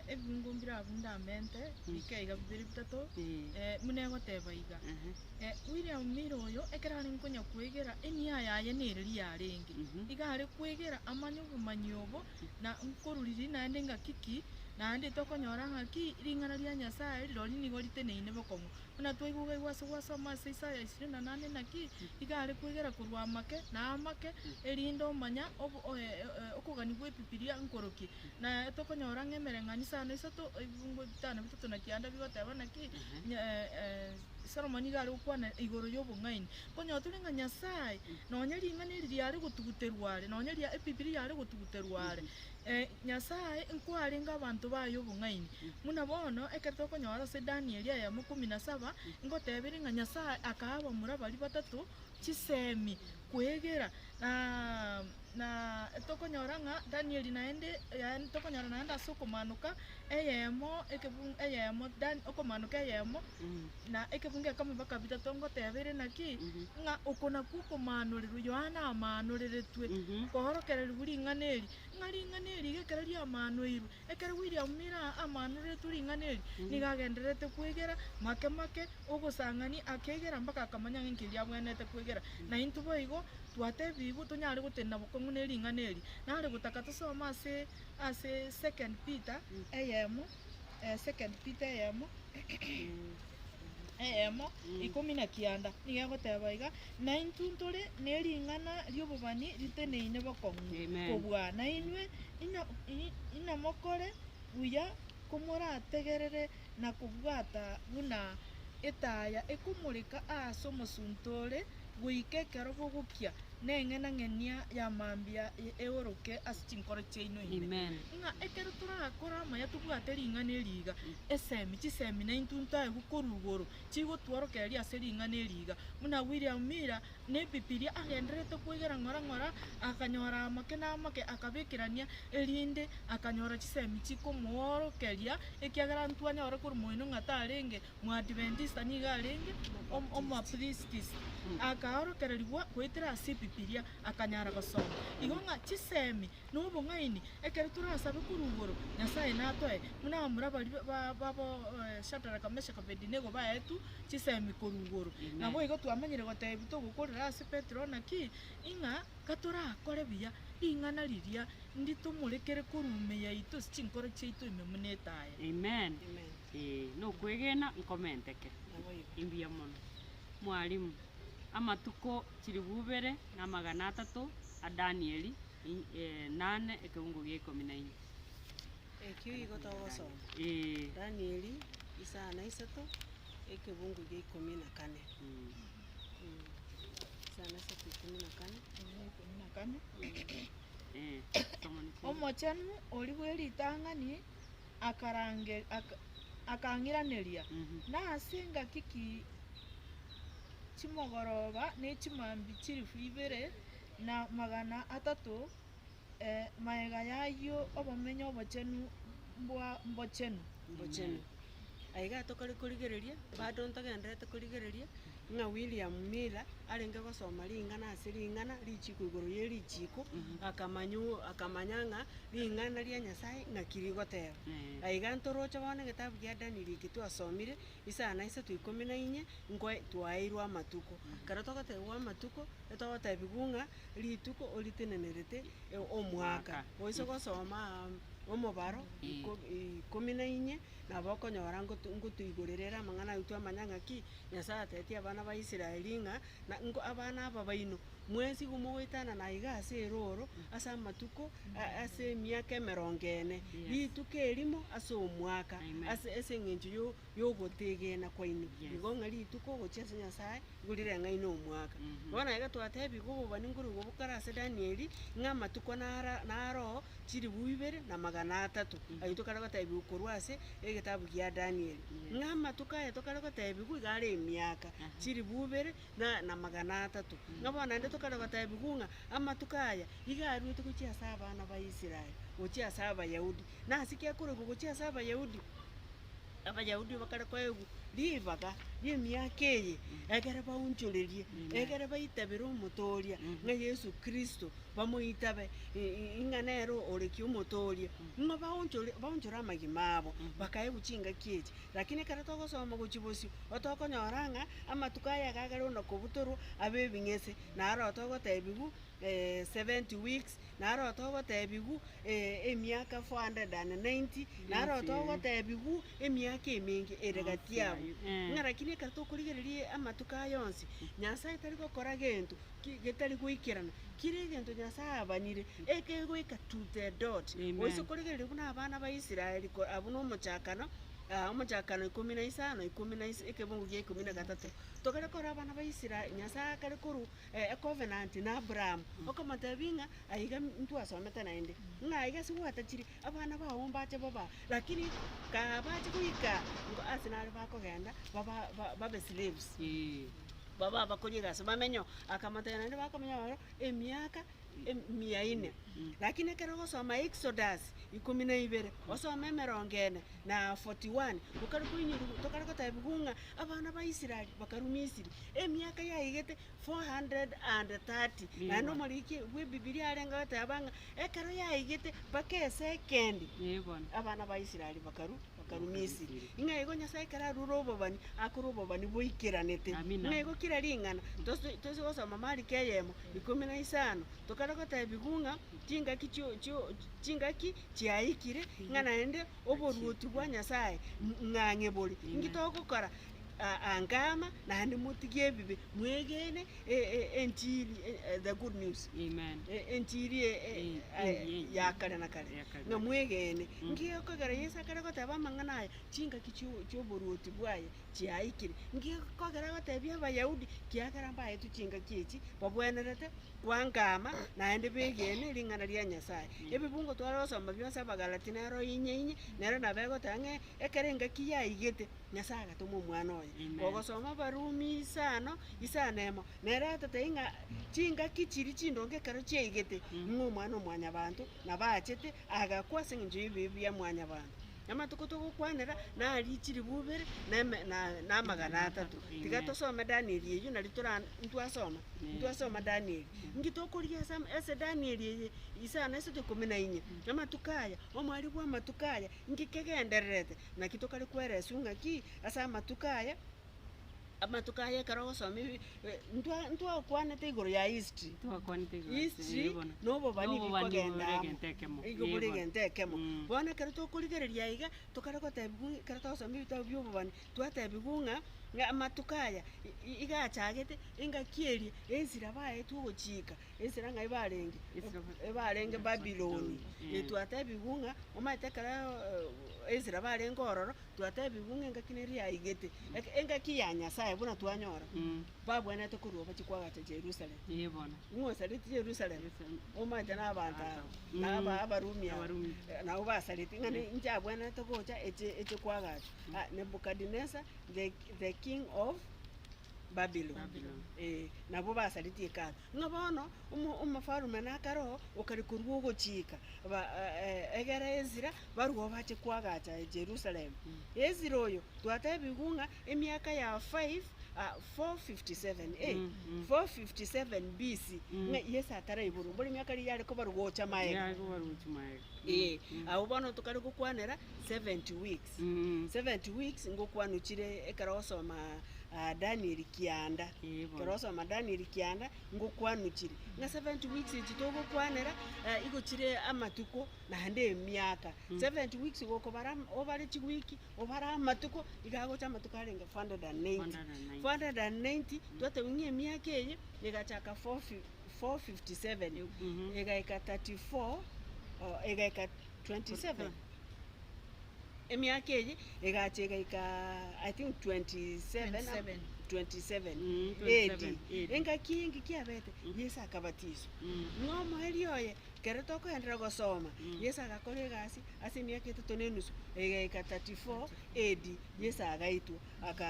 Speaker 2: ebibungo mbire abwo ndamente, bike iga bibere bitato, buna egoteba iga. William Miller oyo, ekero arenge konya kwegera, enia yaye nereri yarenge. Iga are kwegera amanye obomanyi obo, na nkorwa riria naende ngaki ki, naende tokonyora ng'aki ring'ana ria Nyasaye rirorio nigo riteneine bokong'u. Buna twaigwa iga ase gwasoma ase Isaya isini na nane naki, iga are kwegera korwa amake na amake, erinde omanya obo okogania gwa Ebibilia nkoroki. Na tokonyora ng'a emereng'anio isano isato, ebibungo bitano bitato na kianda bigoteba naki, Solomon nigo are gokwana igoro y'obong'aini. Konyora tore ng'a Nyasae, nonya ring'ana eri riare gotuguterwa are, nonya ria Ebibilia yare gotuguterwa are, Nyasae nkwarenge abanto baye obong'aini. Buna bono ekero tokonyora ase Danieli eyemo kumi na saba, ngoteberie ng'a Nyasae akaa abamura baria batato chisemi kwegera na na tokonyora ng'a Danieli naende yaani tokonyora naende ase okomanoka eyemo ekebungo eyemo Dan okomanoka eyemo na ekebungo ekemo mpaka bitato ngotebere naki, ng'a oko nakwo okomanorerwa Yohana amanoreretwe, koorokererigwa ring'ana eri, ng'a ring'ana eri iga ekero riamanoirwe, ekero William Miller amanoreretwe ring'ana eri, nigo agendererete kwegera make make, ogosang'ani akegera mpaka akamanya ng'a inki riabwenerete kwegera. Na intwe boigo. Twatebigwe tonyare gotenena bokong'u ne ring'ana eri. Nare gotaka tosome ase ase Second Peter eyemo, Second Peter eyemo eyemo ikomi na kianda, nigo egoteba iga, Naintwe ntore ne ring'ana ri'obobani riteneine bokong'u
Speaker 3: Amen.
Speaker 2: kobua, nainwe ina- i- inamokore buya komorategerere na kobwata buna etaya ekomoreka aase omosunte ore goika ekero bogokia, neng'enang'enia ya mambia eoroke ase chinkoro chiaino ime.
Speaker 3: Amen.
Speaker 2: Ng'a ekero torakore amaya tobwate ring'ana eri iga, esemi, chisemi naintwe ntaegwe korwa igoro, chigotworokereria ase ring'ana eri iga. Buna William Miller na Ebibilia agendererete kwegera ng'ora ng'ora, akanyora amake na amake akabekerania, erinde akanyora chisemi chikomoorokeria, ekiagera ntwanyore korwa moino ng'a tarenge Moadventista nigo arenge Omobaptist, akaorokererigwa goetera ase Ebibilia, akanyara gosoma. Igo ng'a chisemi na obong'aini, ekero torasabe korwa igoro, Nyasae natoe, buna abamura baria babo Shadraka, Meshaka, Abedinego baetwe chisemi korwa igoro. Naboigo twamanyire gotebia togokorera ase Petero naki, ing'a gatorakore buya, ring'ana riria nditomorekere korwa ime yaito ase chinkoro chiaito ime buna etaya.
Speaker 3: Amen. Ee, nokwegena nkomenteke. Imbuya mono. Mwalimu, amatuko chilifu ibere na amagana atato a Danieli nane ekeungo gia ikomi na inye.
Speaker 4: Ekio igo togosoma.
Speaker 3: Ee.
Speaker 4: Danieli isano na isato, ekebungo gia ikomi na kane. Isano na isato ikomi na kane.
Speaker 2: Ikomi na kane.
Speaker 3: Ee, soma nse.
Speaker 2: Omochenu oria bwe ritang'ani akarange akang'iraneria, Nase engaki ki chimogoroba ne chimambia chilifu ibere na magana atato, magega y'ayio obomenyo obochenu mbwa mbochenu.
Speaker 4: Mbochenu. Aiga tokare korigereria, bado ntogendererete korigereria, ng'a William Miller arenge gosoma ring'ana ase ring'ana, richiko igoro ye richiko, akamanya o akamanya ng'a ring'ana ria Nyasaye ng'aki rigoteba. Aiga ntoroche bono egetabu gia Daniel eke twasomire, isano na isato ikomi na inye, nkoe twaeirwe amatuko. Ekero togotebiwa amatuko, etogotebiwa ng'a rituko oritenenerete omwaka. Oise gosoma omobaro iko ikomi na inye, nabo okonyora ngoto ngotoigorera ere amang'ana aywo twamanya ng'aki. Nyasae atebetie abana ba Israeli ng'a na nko abana aba baino, mwensi igo mogoetanana iga ase erooro, ase amatuko a- ase emiaka emerongo ene,
Speaker 3: Yes.
Speaker 4: rituko erimo ase omwaka,
Speaker 3: Amen.
Speaker 4: ase ase eng'encho yo yogotegena kwaino.
Speaker 3: Yes.
Speaker 4: Igo ng'a rituko ogochia ase Nyasae, igo rireng'aine omwaka. Bono iga twatebigwa obobani nkorwa bokare ase Danieli, ng'a amatuko nara naroo chilifu ibere na magana atato, ayio tokare gotebiwa korwa ase egetabu gia Danieli. Ng'a amatuko aya tokare gotebiwa iga are emiaka chilifu ibere na na magana atato. Ng'a bono naende tokare gotebiwa ng'a amatuko aya iga aruete gochia ase abana ba Israel, gochia ase Abayahudi. Nase ki akorokwa gochia ase Abayahudi? Abayahudi bakare koegwa ribaga ri'emiaka eye, ekere baunchorerie, ekere baitabere Omotoria, ng'a Yeso Kristo, bamoitabe ing'a nere orekia Omotoria, ng'a baonchore baonchore amagima abo, bakaegwa chingaki echi. Lakini ekero togosoma gochia bosio, otokonyora ng'a amatuko aya iga agare buna kobutorwa abe ebing'ese, naro togotebiwa 70 weeks, Naro togotebiwu emiaka 490, naro togotebiwu emiaka emenge ere gati yabo. Ng'a lakini ekero tokorigereria amatuko aya onsi, Nyasaye tari gokora gento ki getari goikerana, kera egento Nyasaye abanire, ekegoika to the dot.
Speaker 3: Amen.
Speaker 4: Oise korigereria buna abana ba Israeli ko abwo na omochakano, omochakano ikomi na isano, ikomi na is ekebungu gia ikomi na gatato. Tokare korora abana ba Israel Nyasaye akare korwa ecovenant na Abraham, okomotebia ng'a aiga ntwasomete naende, ng'a aiga ase gwatachire, abana bao mbache boba, lakini kabache goika ngo ase nare bakogenda baba ba babe slaves, babe abakori egasi bamenye oo, akamotebia naende bakomenya ororo emiaka mia ine. Lakini ekero ogosoma Exodus ikomi na ibere, osome emerongo ene na 41, okare koinyoriwa tokare gotebiwa ng'a abana ba Israel bakarwa Misiri, emiaka yaigete 430, naende omoriki bwa ebibilia arenge goteba ng'a ekero yaigete mpaka esekendi,
Speaker 3: Ee bono.
Speaker 4: abana ba Israel bakarwa. Bakarwa Misiri. Ng'a igo Nyasae ekero arure obobani, akore obobani boikeranete.
Speaker 3: Amina.
Speaker 4: Ng'a igo kera ring'ana, tosi tosi gosoma Mariko eyemo, ikomi na isano, tokare gotebiwa ng'a chingaki chio chio chingaki chiaikire, ng'a naende oboruoti bwa Nyasaye ng'ang'e bore. Inki togokora? Angama naende motige ebibe, mwegene enchiri the good news.
Speaker 3: Amen.
Speaker 4: Enchiri ya kare na kare,
Speaker 3: Ya kare
Speaker 4: ng'a
Speaker 3: na kare.
Speaker 4: mwegene. Nki gekogera Yeso akare goteba amang'ana aya, chingaki chio chioboruoti bwaye chiaikire. Nki gekogera agotebia Abayahudi, kiagera mbaetwe chingaki echi, babwenerete kwangama naende begene ring'ana ria Nyasaye. Ebibungo tware gosoma bionsi Abagalati nero inye inye, nero nabo egoteba ng'a ekero engaki yaigete, Nyasaye agatoma omwana oye.
Speaker 3: Amen.
Speaker 4: Kogosoma Abarumi isano, isano emo, nere atotebie ng'a chingaki chiria chindonge ekero chiaigete, ng'a omwana o mwanyabanto nabo achete agakwa ase eng'encho y'ebibe bia mwanyabanto. Amatuko togokwanera naria chilifu ibere na eme na na amagana atato. Tiga
Speaker 3: Amen.
Speaker 4: tosome Daniel eywo nari tora ntwasoma, ntwasoma Daniel. Nki tokorigia ase ama ase Daniel eye isano isato ikomi na inye, amatuko aya, omwari bwa amatuko aya, nki kegendererete, naki tokare kwereswa ng'aki ase amatuko aya, amatuko aya ekero ogosoma ebi ntwa ntwakwanete igoro ya history.
Speaker 3: Twakwanete igoro ase
Speaker 4: History
Speaker 3: eh, bono.
Speaker 4: na obobani
Speaker 3: Nobobani
Speaker 4: bikogenda
Speaker 3: bore
Speaker 4: amo,
Speaker 3: egento ekemo.
Speaker 4: igo
Speaker 3: Eh,
Speaker 4: bore
Speaker 3: bono.
Speaker 4: egento ekemo. Bono ekero tokorigereria iga, tokare gotebiwa ng'a ekero togosoma ebitabu bia obobani, twatebiwa ng'a, ng'a amatuko aya i- iga achagete, engaki eria, ensira baetwe ogochika, ensira ng'ai barenge?
Speaker 3: Ensira ba-
Speaker 4: Ebarenge Babyloni.
Speaker 3: Mm.
Speaker 4: Eh, twatebiwa ng'a, omanyete ekero ensira barenge ororo, Twatebiwu ng'a engaki nere yaigete, engaki ya Nyasae buna twanyora, babwenerete korwa bachie koagacha Jerusalemu.
Speaker 3: Ee bono.
Speaker 4: Ng'o osareti Jerusalemu?
Speaker 3: Jerusalemu.
Speaker 4: Omanyete na abanto aba,
Speaker 3: Mm.
Speaker 4: na aba Abarumi aba,
Speaker 3: Abarumi.
Speaker 4: nabo basareti ng'a ni inche abwenerete gocha eche eche koagachwa. Ah, Nebukadinesa the the king of Babylon,
Speaker 3: Babylon.
Speaker 4: eh, nabwo basareti hekalu. Ng'a bono, omo omofalume nakare oo, okare korwa ogochika ba egere Ezra barue bache koagacha Jerusalemu. Ezra oyo, twatebigwe ng'a emiaka ya 5 457 eh, 457 BC, ng'a Yeso ataraiborwa, mbori emiaka riria yare kobarwa gocha maega.
Speaker 3: Yare kobarwa gochia maega.
Speaker 4: Eh, abwo bono tokare gokwanera 70 weeks. 70 weeks ngokwanwa chire ekero ogosoma Daniel kianda,
Speaker 3: Ee bono.
Speaker 4: ekero ogosoma Daniel kianda, ngokwanwa chire. Ng'a 70 weeks echi togokwanera, igo chire amatuko naende emiaka. 70 weeks gokobara am obare chiwiki, obare amatuko, iga agocha amatuko arenge 490.
Speaker 3: 490.
Speaker 4: 490, twatebiwa ng'a emiaka eye, egachaka 4 457, egaika 34, egaika 27. Emiaka eye egacha egaika I think 27
Speaker 2: 27.
Speaker 4: 27
Speaker 3: Mm,
Speaker 4: AD.
Speaker 3: 27 AD.
Speaker 4: Engaki enki kiabete Yeso akabatiswa. Ng'a omoerio oye kero tokoenderera gosoma, Yeso agakora egasi ase emiaka etato na enusu egaika 34 AD Yeso agaitwa aka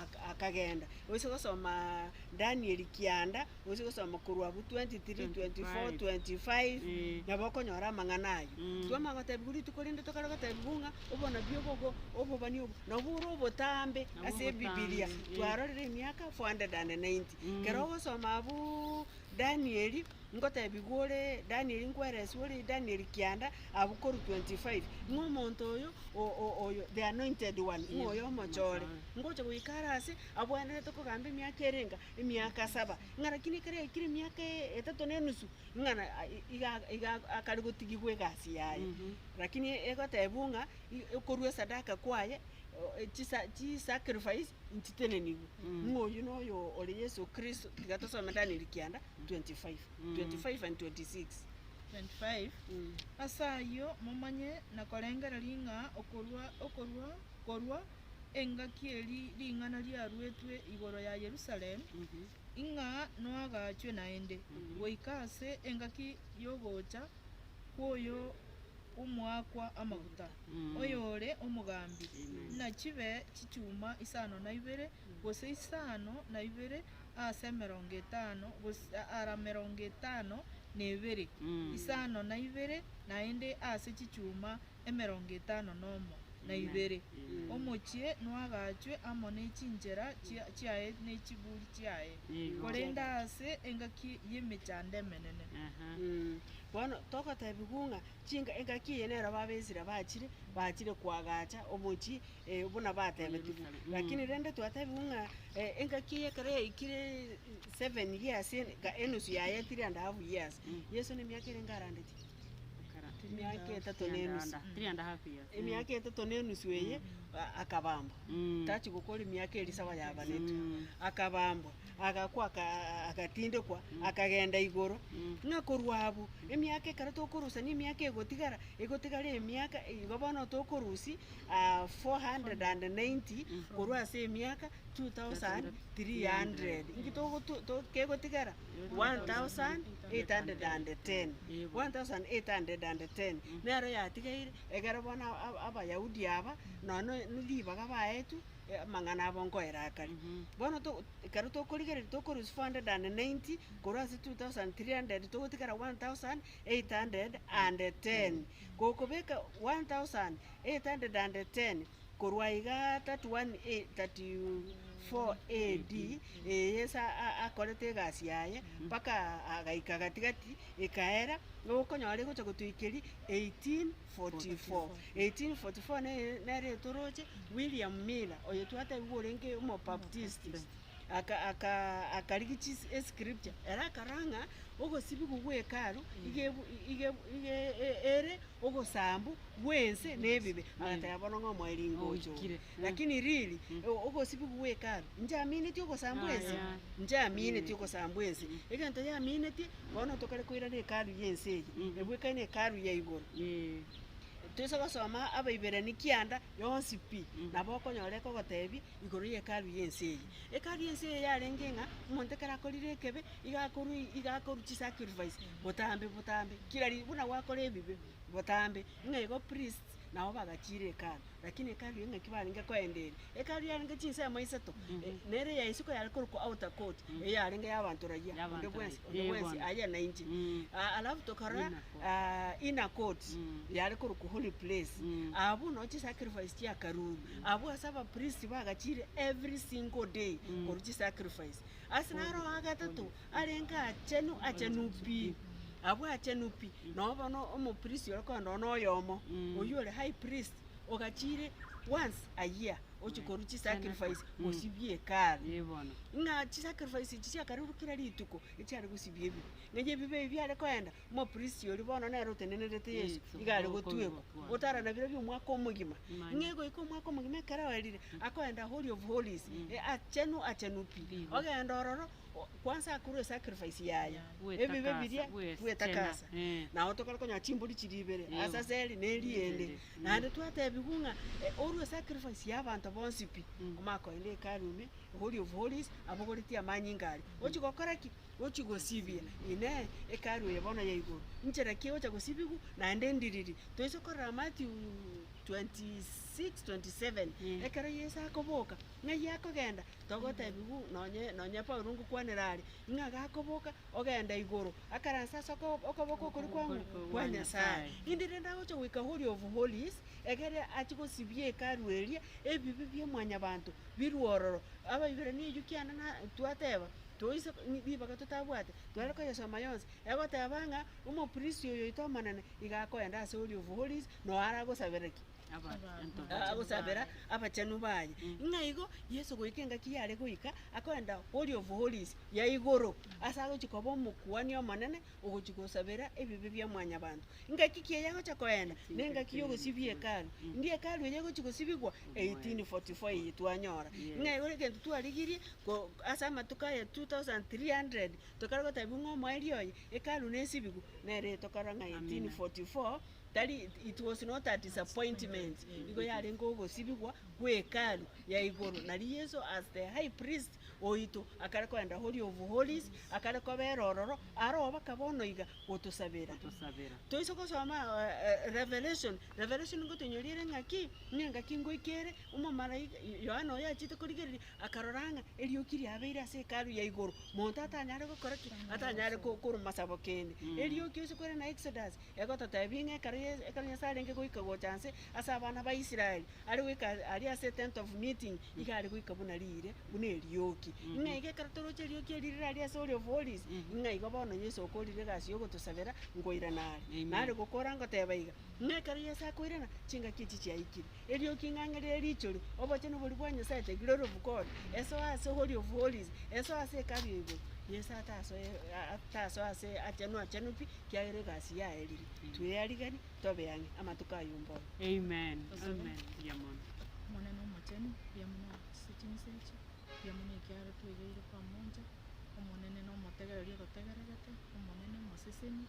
Speaker 4: aka akagenda. Oise gosoma Daniel kianda, Gose gosoma korwa abwo 23, 24, 25,
Speaker 3: Eh.
Speaker 4: nabo okonyora amang'ana ayio.
Speaker 3: Mm.
Speaker 4: Twamanya gotebiwa rituko rinde tokare gotebiwa ng'a obonabii obo obo obobani obo nabo bore obotambe
Speaker 3: Nabwo
Speaker 4: ase ebibilia.
Speaker 3: obotambe, eh.
Speaker 4: Twarorire emiaka 490.
Speaker 3: Mm.
Speaker 4: Kero ogosoma abwoo Danieli, ngotebiwa ore Danieli nkwereswa ore Danieli kianda abwo korwa 25, ng'a omonto oyo o- o- oyo the anointed one, ng'a oyo omochore,
Speaker 3: Omochore.
Speaker 4: ngocha goika are ase abwenerete kogamba emiaka ere enga. emiaka saba, ng'a lakini ekero yaikire emiaka etato na enusu, ng'a na iga iga akare gotigigwa egasi yaye. Lakini egotebwa ng'a okorwa esadaka kwaye, chisa chisacrifice nchitenenigwe, ng'a oywo na oyo ore Yeso Kristo, tiga tosome Daniel kianda 25, 25 and 26.
Speaker 2: 25, Ase ayio momanye na korengereria ng'a okorua okorua korwa Engaki eri ring'ana riaruetwe igoro ya Yerusalemu, ing'a noagachwe naende, goika ase engaki y'ogocha kw'oyo omoakwa amaguta, oyore omogambi, ng'a chibe chichuma isano na ibere, gose isano na ibere ase emerongo etano, gose ara merongo etano na ebere, isano na ibere naende ase chichuma emerongo etano nomo. na ibere. Omochie noagachwe amo ne chinchera chiaye ne chiburi chiaye, korende ase engaki y'emechando emenene.
Speaker 4: Bono togotebigwa ng'a chinga engaki eye nero babesire bachire, bachire koagacha omochie buna batebetigwe. Lakini rende twatebigwa ng'a engaki eye ekero yaikire seven years enusu yaye three and half years, Yeso na emiaka erenge arandetie? Emiaka etato na enusu.
Speaker 3: Three and a half years.
Speaker 4: Emiaka etato na enusu eye, akabambwa, tachi gokora emiaka eria saba yabanetwe, akabambwa, agakwa aka agatindekwa, akagenda igoro, ng'a korwa abwo, emiaka ekero tokorusania emiaka egotigara, egotigara emiaka igo bono tokorusia 490 korwa ase emiaka 2300 inki togotu to kegotigara 1810 1810 nero yatigaire ekero bono aba abayahudi aba nonye na ribaga baetwe amang'ana abo nkoera akare. Bono to ekero tokorigereria tokorusia 490 korwa ase 2300 togotigara 1810 gokobeka 1810 korwa igaa 31 A 34 AD, Yeso akorete egasi yaye mpaka agaika gati gati ekaera, okonyora egocha gotoikeria 1844. 1844 nere nere etoroche William Miller oyo twatebiwa orenge omobaptist, aka aka akarigia chis escripture, ere akarora ng'a ogosibigwa gwa hekalu iga ebu iga ebu iga ere ogosambu bw'ense na ebibe, agateba bono ng'a omoerio ngocha oyo.
Speaker 3: Oikire.
Speaker 4: Lakini riri, ogosibigwa gwa hekalu, nchiamineti ogosambwa ense? Nchiamineti ogosambwa ense. Egento yaminetie, bono tokare koirana hekalu ya ense eye, ebwekaine hekalu ya igoro. Toise gosoma Abaiberani kianda yonsi pi, nabo okonyora ekogotebia igoro ya hekalu ya ense eye. Hekalu ya ense eye yarenge ng'a, omonto ekero akorire ekebe, iga akorwa iga akorwa chisacrifice botambe botambe, kira ri buna gwakora ebibe botambe, ng'a igo priests nabo bagachire hekalu, lakini hekalu eye ng'aki barenge koenda ere. Hekalu yarenge chinsemo isato, nere ya isiko yare korokwa outer court, eye yarenge ya abanto raia,
Speaker 3: Ya
Speaker 4: onde
Speaker 3: abanto
Speaker 4: bwensi
Speaker 3: raia.
Speaker 4: onde
Speaker 3: Eh,
Speaker 4: bwensi
Speaker 3: bono.
Speaker 4: aye na inche. Alafu tokarora
Speaker 3: Inner court.
Speaker 4: inner court, yare korokwa holy place, abwo noo chisacrifice chiakarurwe, abwo ase abapriest bagachire every single day korwa chisacrifice. Ase naro agatato, arenge achenu achenu pi, abwo achenu pi, noo bono omopriest ore kogenda oo na oyomo, oywo ore high priest, ogachire once a year ochia korwa chisacrifice gosibia hekalu.
Speaker 3: Eh bono.
Speaker 4: Ng'a chisacrifice echi chiakarurwe kera rituko, echiare gosibia ebibe. Ng'a ebibe ebi biare koenda, omopriest oria bono nere otenenerete Yeso,
Speaker 3: Yeso,
Speaker 4: iga are
Speaker 3: okoigwa
Speaker 4: gotwekwa,
Speaker 3: kwao.
Speaker 4: otara na biria bia omwaka omogima.
Speaker 3: Manya.
Speaker 4: Ng'a egoika omwaka omogima ekero oerire, akoenda holy of holies, achenu achenu pi,
Speaker 3: Pigo.
Speaker 4: ogenda ororo, o- kwanza akorwa esacrifice yaye,
Speaker 3: Bwetakasa,
Speaker 4: ebibe biria
Speaker 3: bwechena,
Speaker 4: bwetakasa.
Speaker 3: eh.
Speaker 4: Nabo tokare konyora chimbori chiria ibere,
Speaker 3: Eeh.
Speaker 4: asaseri na eriende.
Speaker 3: Eriende,
Speaker 4: Naende twatebiwa ng'a orwe esacrifice ya abanto bonsi pi, omanye koenda hekalu ime, holy of holies, abogoretie amanyinga aria, ochia gokora ki? Ochia gosibia, inee, hekalu eye bono ya igoro, nchera ki egocha gosibigwa, naende ndiriri? Toise korora Matthew 26, 27, ekero Yeso akoboka, ng'ai akogenda? Togotebiwa nonye nonye Paulo ngokwanera are, ng'a gakoboka, ogenda igoro, akaranse ase oko okoboko okoria kwa ng'o? Kwa Nyasaye. Inde rende agocha goika holy of holies, egere achie gosibia hekalu eria, ebibe bia mwanyabanto birwe ororo. Abaibirania eywo kianda na twateba, toise ribaga totabwate, tware koyesoma yonsi, egoteba ng'a omopriest oyo oito omonene, iga akoenda ase holy of holies, noo aragosabera ki? Agosabera abachenu baye. Ng'a igo Yeso goika engaki yare goika, akoenda holy of holies ya igoro, ase agochia koba omokuani omonene, ogochia gosabera ebibe bia mwanyabanto. Ngaki ki eye agocha koenda? Na engaki ya ogosibia hekalu. Ndi hekalu eye egochia gosibigwa 1844 eye twanyora. Ng'a igo egento twarigirie ko ase amatuko aya 2300, tokare gotebiwa ng'a omoerio oye, hekalu nesibigwe, nere tokarora ng'a 1844. Tari, it was not a disappointment, igo yarenge ogosibigwa gwe hekalu ya igoro. Nari Yeso as the high priest oito akare koenda holy of holies, akare kobera ororo, aro baka bono iga gotosabera.
Speaker 3: Gotosabera.
Speaker 4: Toise gosoma Revelation, Revelation ngotonyoria ere ng'aki, ng'a engaki ngoika ere, omomalaika Yohana oyo achete korigereria, akarora ng'a erioki riabeire ase hekalu ya igoro, monto atanyare gokora ki? Atanyare ko korwa masabo kende. Erioki ase kore na Exodus, Egototebia ng'a ekero. Yeso ekero Nyasaye arenge goika gocha nse ase abana ba Israel, are goika aria ase etent of meeting, iga are goika buna riire, buna erioki. Ng'a iga ekero toroche erioki eri rire aria ase Holy of Holies, ng'a igo bono Yeso okorire egasi ya ogotosabera, nkoirana are.
Speaker 3: Amen.
Speaker 4: Nare gokora ngoteba iga, ng'a ekero Yeso akoirana, chingaki echi chiaikire. Erioki ng'a ng'a rire richori, obochenu boria bwa Nyasaye the glory of God, esoe ase Holy of Holies, esoe ase hekalu ya igoro, Yeso atasoe atasoe ase achenu achenu pi, kiagera egasi yaerire. Tweariganie, tobe ang'e, amatuko ayio mbono.
Speaker 3: Amen. Amen. Mbuya mono.
Speaker 2: Omonene omochenu, mbuya mono ase chinsa echi, mbuya mono ekiagera twegeire pamoja, Omonene na omotegereri ototegererete, Omonene omoseseni,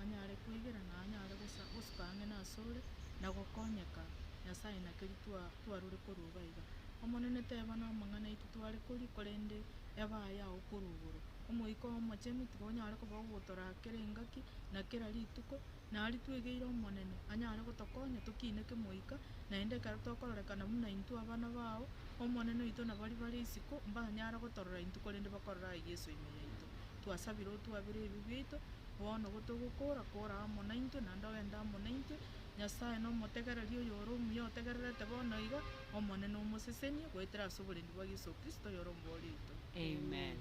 Speaker 2: anyare koigera na anyare gosa gosuka ang'e nasore, na gokonyeka Nyasaye naki ritwa twarure korwa iga iga. Omonene teba na amang'ana aito tware koria korende ebe ayao korwa igoro. Omoika oo omochenu tiga onyare koba ogotoraa kera engaki na kera rituko, naria twegeire Omonene anyare gotokonya tokine kemoika, naende ekero tokororekana buna intwe abana bao, Omonene oito na baria bare isiko mbanyare gotorora intwe korende bakorore aye Yeso ime yaito. Twasabire otwabere ebibe biaito, Bono gotogokora, kora amo naintwe, naende ogende amo naintwe. Nyasae nomotegereri oyore omuya otegererete bono iga, Omonene omosesenie, goetera ase oborendi bwa Yeso Kristo oyore Omobori oito.
Speaker 3: Amen.